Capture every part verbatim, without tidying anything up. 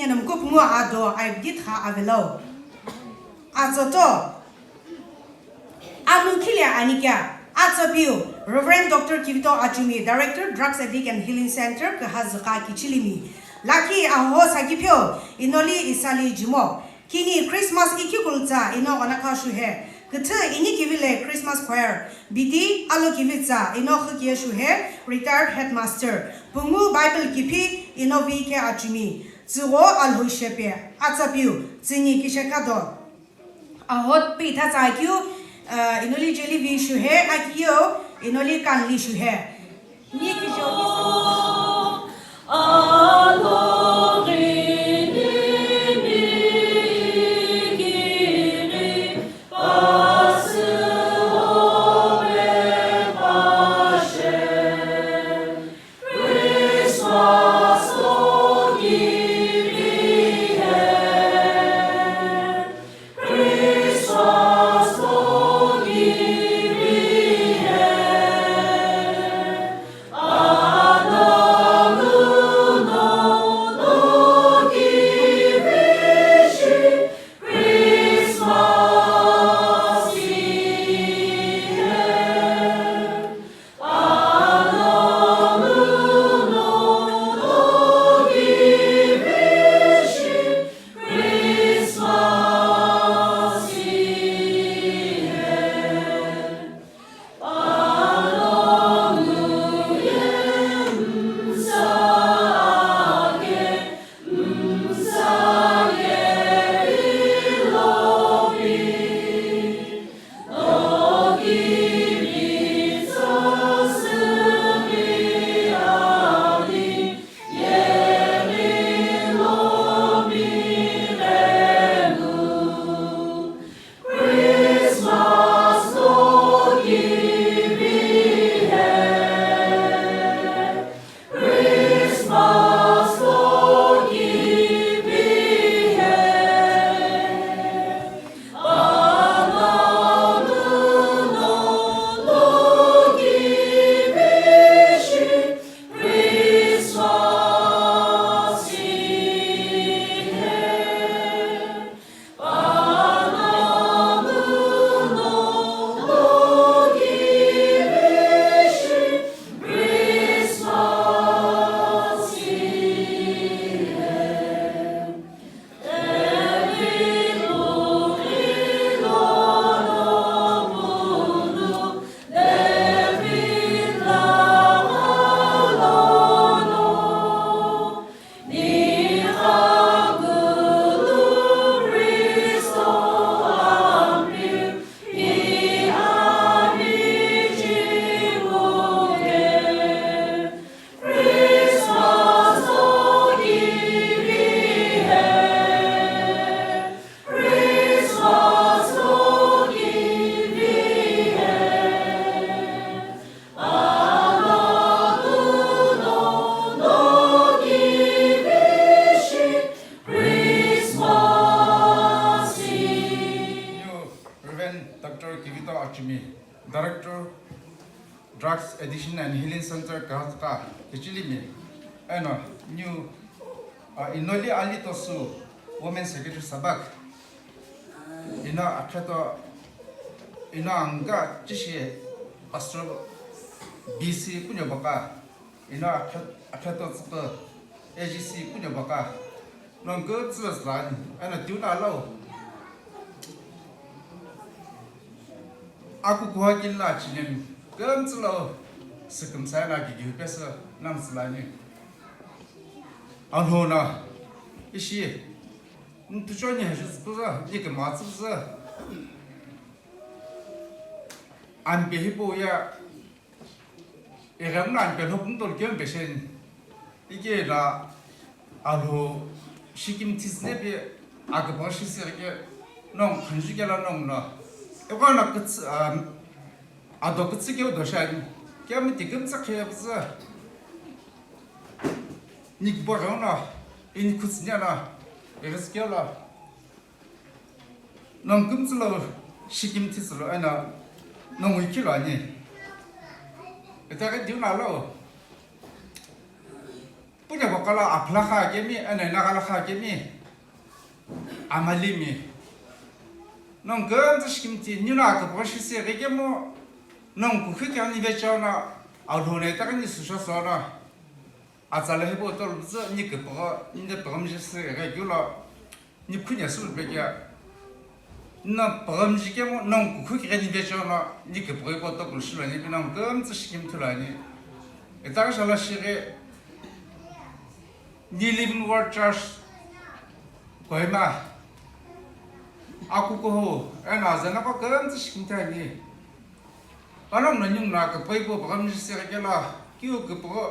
Eno mkupungu ado aibidi tha avelo. Atsoto. Anu khile anikya. Atsopiu, Reverend Doctor Kivito Achumi, Director, Drugs Addict and Healing Center, Khazakhai kichilimi. Lakhi ahoho sakipheo, inoli isali jimo. Kini Christmas ikhi kultsa ino ghanakha shuhe. Küthü ini kivile Christmas choir. Biti alo kivitsa ino khükie shuhe, retired headmaster. Pungu Bible kiphi ino V K Achumi. Tsügho Alhou Shepe, atsapiu, tsüni kishekado. Ahot pi thatsa akeu, uh, inoli jeli vi shuhe, akiyo, inoli kanli shuhe. Ni kisho ni sa- New Reverend Doctor Kivito Achumi, Director, Drugs Addiction and Healing Center, Khazakhai kichilimi, eno new, uh, inoli ali tosu Women Secretary Sabak, ino akheto, ino anga chishi Pastor B C Kunyoboka, ino akhe-, akheto tsüko A G C Kunyoboka, nongu tsüla tsüla ani, eno tiuna lau. Aku kuhakila chinem, kümtsülo, sükümsa na gigi pesa, namtsüla ni. Alhona, ishi, ntuchoni hashi tsükuza, ni kema tsükuza. Ampe hipo ya, Ighenguno ampe lhokünu tolo kemu peshen, ike la Alhou shikimthi tsünepi aküpüghü shisüghi ke nongu khunju kelo nongu no. Ighono kütsü, ah, ado kütsü keu do shiani. Kemu ti kümtsü kheyepüzü. Nikbo ghenguno, ini khutsüniano, ighi tsü kelo. Nongu kümtsü lo shikimthi tsülo eno nongu ikhi lo ani. Itaghi diuna lo. Puno bokala aphla kha kemi, ena ina gala kha kemi, amalimi. Nongu kümtsü shikimthi, nino aküpüghü shise kemo, nongu kukhu kemi vechono, alhone takani susha sono. Atsala hipau tolo püzü, ni küpüghü, ni püghümji se kekeu lo, ni khunya sulu pekea. No püghümji kemo, nongu kukhu kemi vechono, ni küpüghü hipau tokulu shilo ni, nongu kümtsü shikimthi lo ani. Itaghi shala shighi, New Living Word Church, Kohima, akukuhu, ena azana ko kümtsü shikimthi ani. Panongu no ningu no küpüghü hipau püghümji se kekeu lo, kiu küpüghü,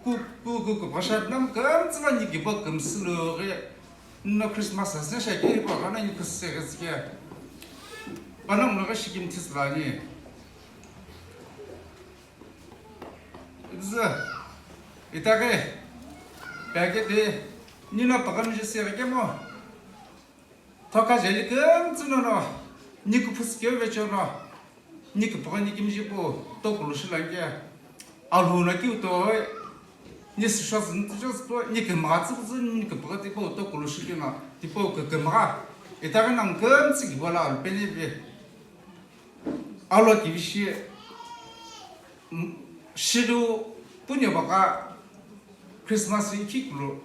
ku, ku, ku, küpüghü shapinami kümtsü lo ni kibo kümsü lo ghi, no Christmas asü shakeu hipau ghi no ni khusu se kekeu. Panongu no ghi shikimthi sü lo ani. Ibzü, itaghi, peketi, nino püghümji se kemo. Thoka jeli kümtsü nono, ni küpüsü keu vechono, ni küpüghü ni kimji pu, tokulu shilo ani ke. Alhou no kiu toi, ni susha züni tüjo züpo, ni kümgha tsüpüzü, ni küpüghü tipau tokulu shikeno, tipau kükümgha. Itaghi nongu kümtsü kibo lo alupeni vi. Alo kivishi, m-, shiru puno baka Christmas ikhi kulu,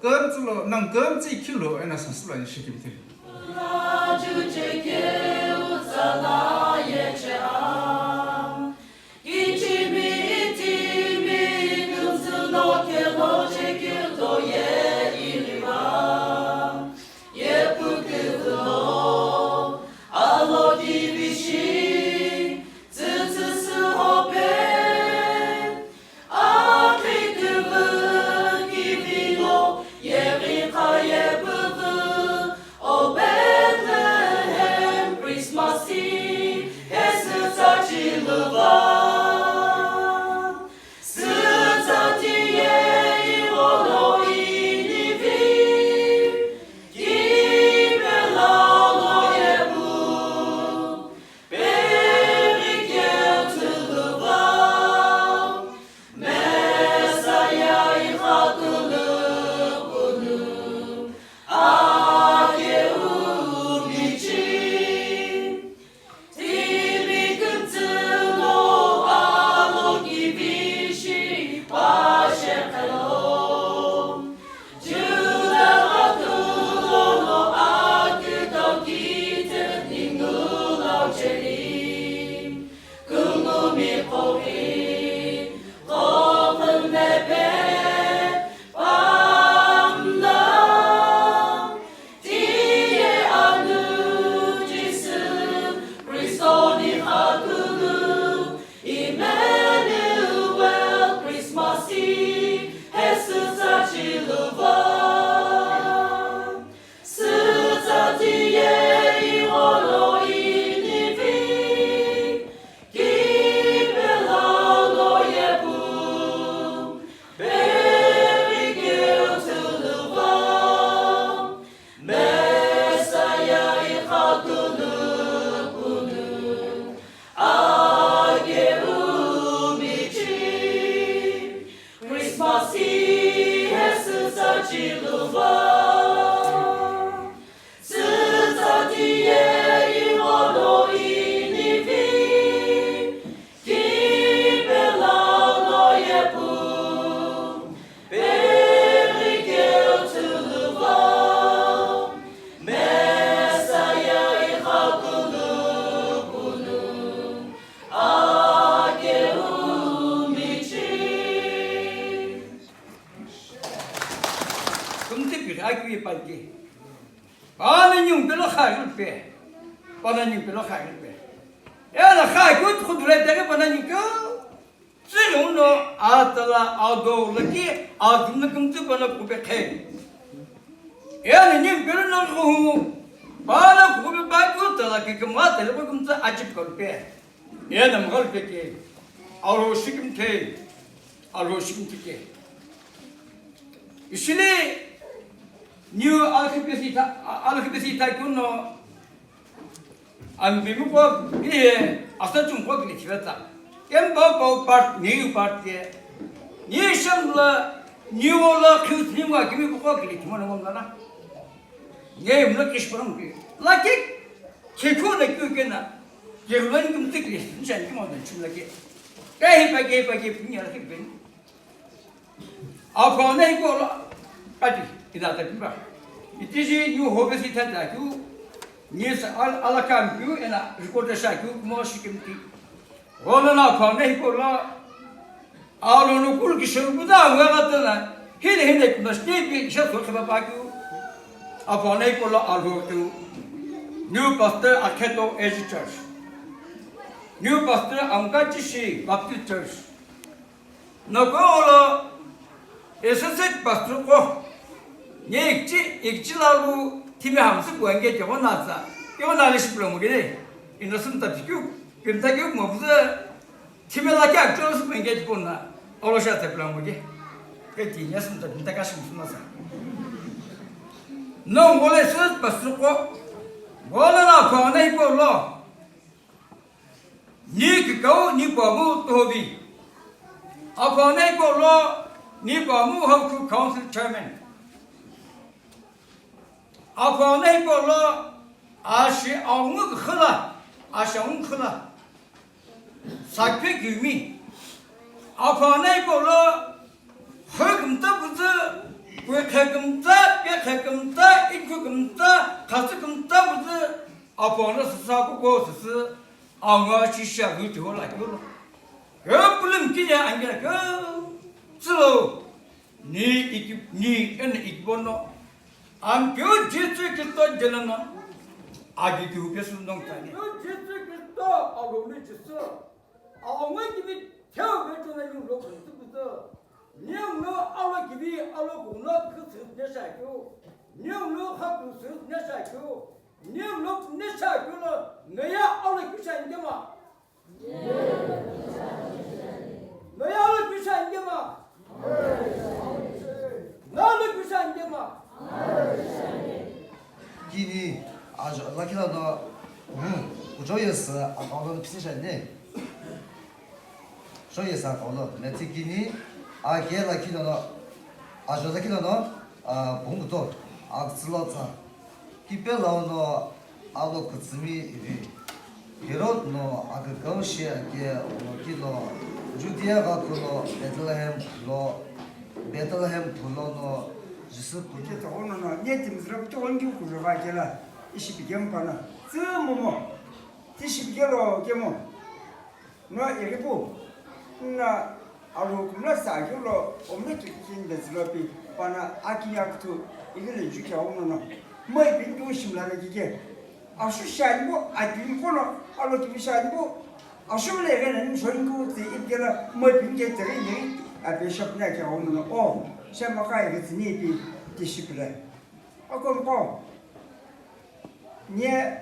kümtsü lo, nongu kümtsü ikhi lo, ena sasü lo ani shikimthi. Kumtipiri aküvi panti. Pana ningu pelo kha pe. Pana ningu pelo kha pe. Ela kha ku khudule tere pana ningu. Tsiri uno atala ado laki adum na kumtsi pana kupe khe. Ela ningu pelo na ku. Pana kupe ba ku tala ke kumwa tele kumtsi achip ko pe. Ena mghalu peke, alo shikimthe, alo shikimthe ke. Ishili, niu alakhi pesi ta, alakhi pesi ta kuno, ambimu ko, iye, asa chum ko kile chiveta. Ken ba ba part, niu part ke. Ni shamla, Niwo lo khiu thimi wa kimi buko kile thimo no mona na. Nge mlo kish pram ki. Laki khekhu na kyu kena. Kirwan kim tik le nshan kim on chim laki. Kai pa ke pa ke punya laki ben. Apo na iko lo. Pati ina ta kimba. Itiji new hobby si ta ta kyu. Ni sa al alakam kyu ena record sa kyu mo shikim ti. Ghono na apo na iko lo. Alo no kulu ki shuru buda ngwa gatana. Hile hile kuma state bi sha so khaba pa kyu. Apo na iko lo alo kyu. New pastor Akheto A G Church. New pastor Amkachishi Baptist Church. Noko olo associate pastor ko. Ni ikchi ikchi lalu timi hamsu ko ange ke hona sa. Yo na le shiplo mo gele. Ino sum ta pikyu. Pim ta kyu mo buza. Thimela kya chos menge tipona, olo sha te plan mo ke. Ke ti nya sum ta pinta ka shim suma sa. No ngole sus pasuko. Ngole na ko na ipo lo. Ni ki kau ni po mu to bi. Apo na ipo lo, ni po mu how to council chairman. Apo na ipo lo, ashi aungu khla, ashi aungu khla. Sakphe kimi. Apo na ipo lo, hoi kumta buzu, kwe khe kumta, pe khe kumta, ikhu kumta, khasi kumta buzu, apo na sasa ko ko sasa, aungu shisha gu jo la ko lo. Ke pulim kinya angira ke, tsilo. Ni iki, ni ene ikibono. Ampeu Jesu Kristo jenana. Agi ki upe sundong tani. Ampeu Jesu Kristo, alo mi Jesu. Alo mi kibi teo be tona yung lo kutu kutu. Ni yung lo alo kibi alo kuno kutu ne sha kyu. Ni yung lo kha kutu ne sha kyu. Ni yung lo ne sha kyu lo. Ngeya alo kyu sha ngema. Noya lo kisa ngema. Na lo kisa ngema. Kini ajo la kila no. Hmm. Ujo yes akaulo pisi shani. So yes akaulo. Meti kini a ke la kila no. Ajo la kila no. A bungu to. A tsilo tsa. Kipe lao no alo kutsümi ivi. Herod no akükau shi ake ulo kilo Judea gha kulo Bethlehem phulo, Bethlehem phulo no Jisü puni. Ke togo no no, nye timizira kutogo ngi kujo va kela, ishi pigem pana. Tsü momo, tishi pigelo kemo. No iripu, na alu kumla sa kilo, omle kikin bezlo pi, pana aki aktu, igile juke auno no. Mai bin du shimla le kike. Ashu shani bo, adin kono, alo kimi shani bo. Ashu le gene ni shoni ko ti ibgela, mai bin ke tere ni, a bishop na ke auno no. O, shama kai ke tini pi, tishipre. Akon ko. Nye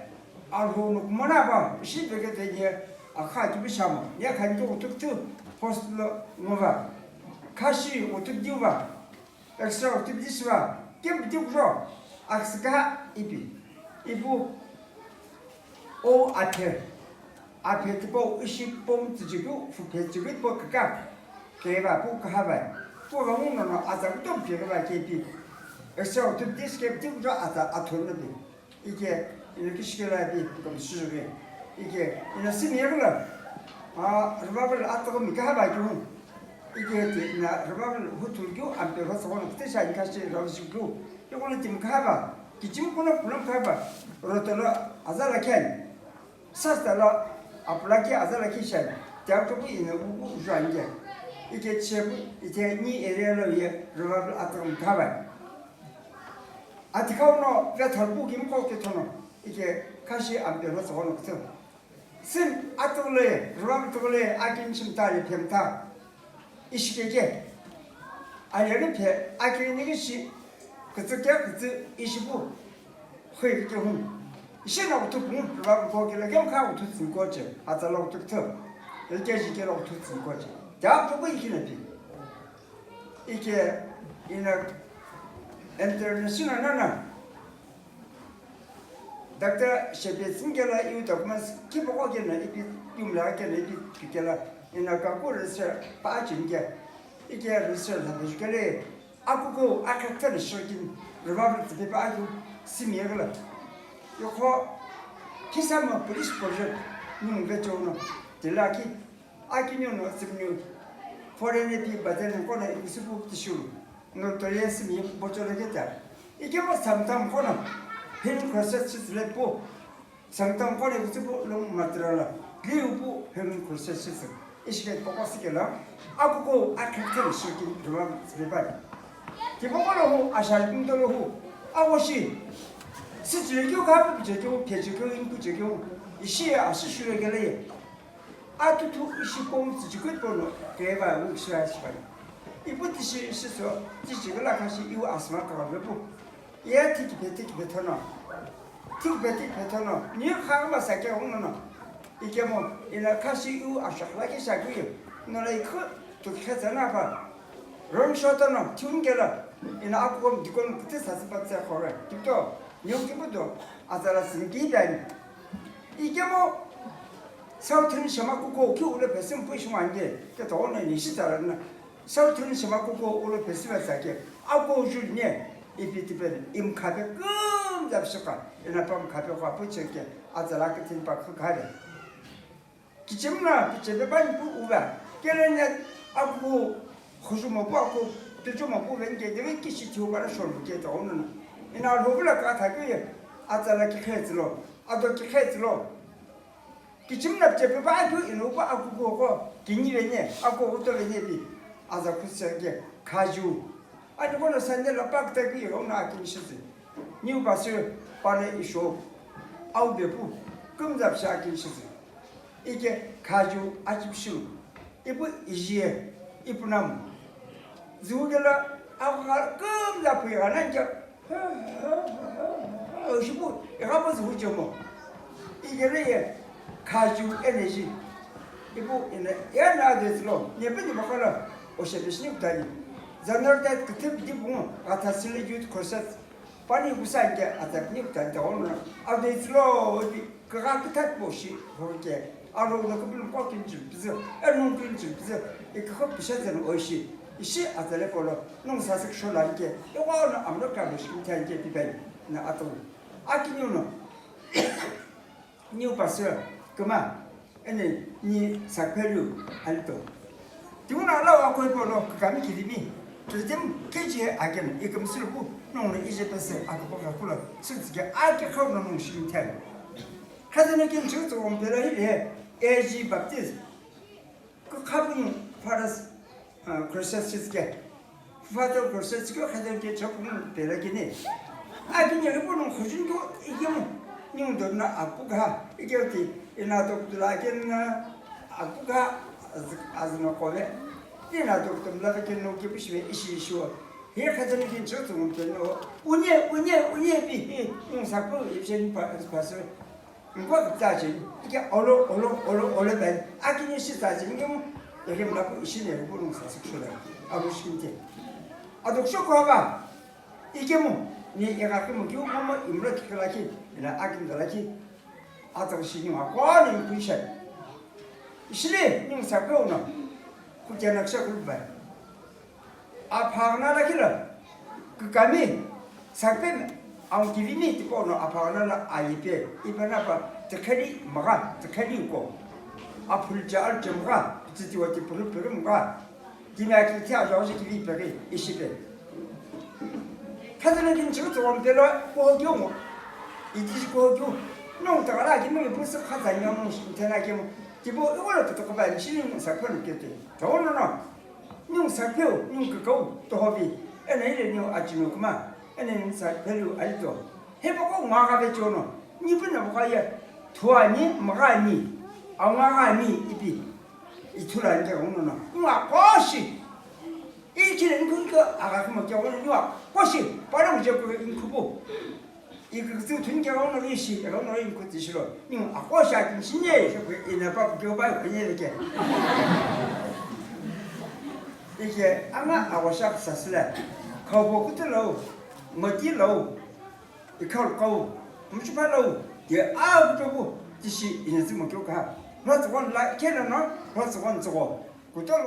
arhu no kumana ba, ishi pekete nye akha kibi shama, nye khan ki utuk tu post lo ngova. Khashi utuk diu ba, extra utuk dis ba, kim dik ro, aksika ipi. Ipu o athe. Aphi tipau ishi pom tsüchikeu, fuphe chikeu tipau kika. Keva pu kaha vai. Pu va ngu nono aza kutom keva vai kepi. Extra utup dis kepi tipu jo aza athon napi. Ike, ino kishikela pi, kom shishire. Ike, ino sini yagula. A, revival atako mi kaha vai kiu. Ike, ti, ina revival hutul kiu, ampe rosa kono, kute sha ikashi revival kiu. Iko no tim kaha va. Kichim kono pulam kaha va. Rotolo, aza la kyan. Sasita lo apulaki aza laki shani, tiakutoku ina uku uju anike. Ike chepu, ite ni area lo ye revival atakam thabai. Atikau no vethal bu kimko ke thono, ike khashi ampe lo tsono kutsu. Sim atuk lo ye, revival tuk lo ye, akin shimta ye phemta. Ishikeke. Ayeri phe, akiri nigi shi, kütsü kya kütsü ishipu. Khoi kike hum. Ishi na utup hum, rüva ko kila kem kha utup tsingko che, atsa la utup tho. Ike shi ke la utup tsingko che. Kya ko ko ikina pi. Ike ina international na na. Doctor Shepet Singh kela iu documents kipa ko kena ipi yumla kena ipi kela ina ka ko research pa chin ke. Ike research la pe kele Akuko akha kutani shirkin revival tipepa akeu simi yegala. Yokho Kisama Police Project nung vechouno tila ki akiniu no simniu foreign pi battalion kona ikusipu tishulu. No toye simi bocholo keta. Ikemo samtam kona Healing Crusade sisile po. Sangtang kore kutsipu long matrala, liupu heaven processes. Ishike poko sikela, akuko akhekhel shirkin rwa sibebali. Kiboko lo hu, ashal pinto lo hu, awoshi. Sichile kyo kapu piche kyo, peche kyo, inkuche kyo, ishi ashi shure gele. Atutu ishi pong tsichikut pono, keba wikshia shibali. Ipu tishi ishi so, tichikela kashi iu asma kawabepu. Ye thikiphe thikiphe thono. Thikiphe thikiphe thono. Ni khagma sakya ungnono. Ikemo ina khashi u ashakla ke shakui. Nola ikhu tukhe tsana pa. Ron shotono tiungela. Ina akukom dikon kuti sasi patse khore. Kipto. Ni ukibudo. Azala sinki dani. Ikemo Southern Shamakuko ki ule pesim push manje. Ke to ona ni shi tsara na. Southern Shamakuko ulo festival sake, ako jul ne, ipi tipen, imkhape kumza psika, ina pa mkhape kwa pucheke, azala kitin pa kukare. Kichimna, pichebe ban pu uva, kele ne, ako khujumo pu, ako tujumo pu, venge, deve kishi thiu bara shon ke to onuna. Ina lhobula ka thake, azala ki khetslo, ado ki khetslo. Kichimna chepe pa akeu ino pa akuko ko kinyi vene, ako uto vene pi. Aza khusa ke khaju. Ani kono sande la pak ta ki ho na akin shizi. Niu pa sir pa ne isho. Au be pu. Kumza psha akin shizi. Ike khaju achip shu. Ipu ijie. Ipu nam. Zugela aku kumza pu ya nan ke. Oshipu, ighapu zühu chemo. Igere ye, khaju energy. Ipu ina, ya na de zlo, nepe ni bakala, oshe bishni kutani. January date kutip di bungo, gata sile youth concert. Pani kusa inke atak ni kutani ta ono. Ade zlo, di, kaga kutat boshi, horke. Alo no kupil mpo kin chil pizo, e nung kin chil pizo, e kakho pisha zan oishi. Ishi azale polo, nung sasik shola inke, e wa no amno kabo shi inke inke pibai, na ato. Aki niu no. Niu pastor, kama, ene, ni sakpelu, alito. Tiuna ala wa koi polo, kami kilimi. Kilim, keji agen, ikum silku, nung no ije pese, akpo kakula, sutike, aki khau no nung shi inke. Khazana kin chu chu ompela hi le, A G Baptist. Ku khabu Father, ah, Crusade ke. Father Crusade ke khazana ke chok nung pela kini. Aki ni ribu nung khujun ko ikimu. Nung dona apu kha, ikirti, ina to kutula kin, ah, apu kha, az-, azna kove. Ina to kutumla kin no ke pishwe ishi ishu. Hi khazana kin chu chu nung pela no. Unye, unye, unye pi, hi, nung sapu, ipshen pa, pa, Nkwa kutsa cheni, ike olo, olo, olo, olo ben, akini shi tsa cheni kemu, eke mlapu ishi ne rupu nung sa sik shula, alo shinte. Adok shoko aba, ikemu, ni eka kemu kiu mama imra kikala ki, ina akin dala ki, atak shi ni ma kwa ni kuisha. Ishile, ni sa pe ona, kutia naksha kulbai. Aphagana la kila, kikami, sakpemi, ang kivimi tipo no aphagana la ayipe, ipa na pa, tikheli maga, tikheli ko. Aphulcha alcha maga, titiwa tipuru puru maga. Kimi aki ti ajo ajo kivi peri, ishipe. Khazana kin chiru tsogon pelo, ko gyo mo. Iti ko gyo. No, tagala kimi pusu khazanya mo, tena kimo. Tipo, iwala to ko ba, shini mo sakpemi kete. Tawono no. Nung sapheu, nung kakau, tohobi, ena ile niu achino kuma, ena nung sapheu alito. Hepoko ngwa ka vechono, nipu na boka ye, thuani, magani, angagani, ipi, ithula nge unono, ngwa koshi. Ichile nkunko, aga kuma kia uno, ngwa koshi, para muje kuve nkupu. Ikütsü thun ke ono ishi, ono inkutsi shilo. Ning akosha kin shinye, ina pa ke ba ko ye ke. Ike, ama akosha sasila. Khabo kutu lo, mati lo. Ikal kau, mchupa lo. Ye a kutu bu, tishi ina zimo kyo ka. Rotsugon la, kena no, rotsugon tsugo. Kutu lo.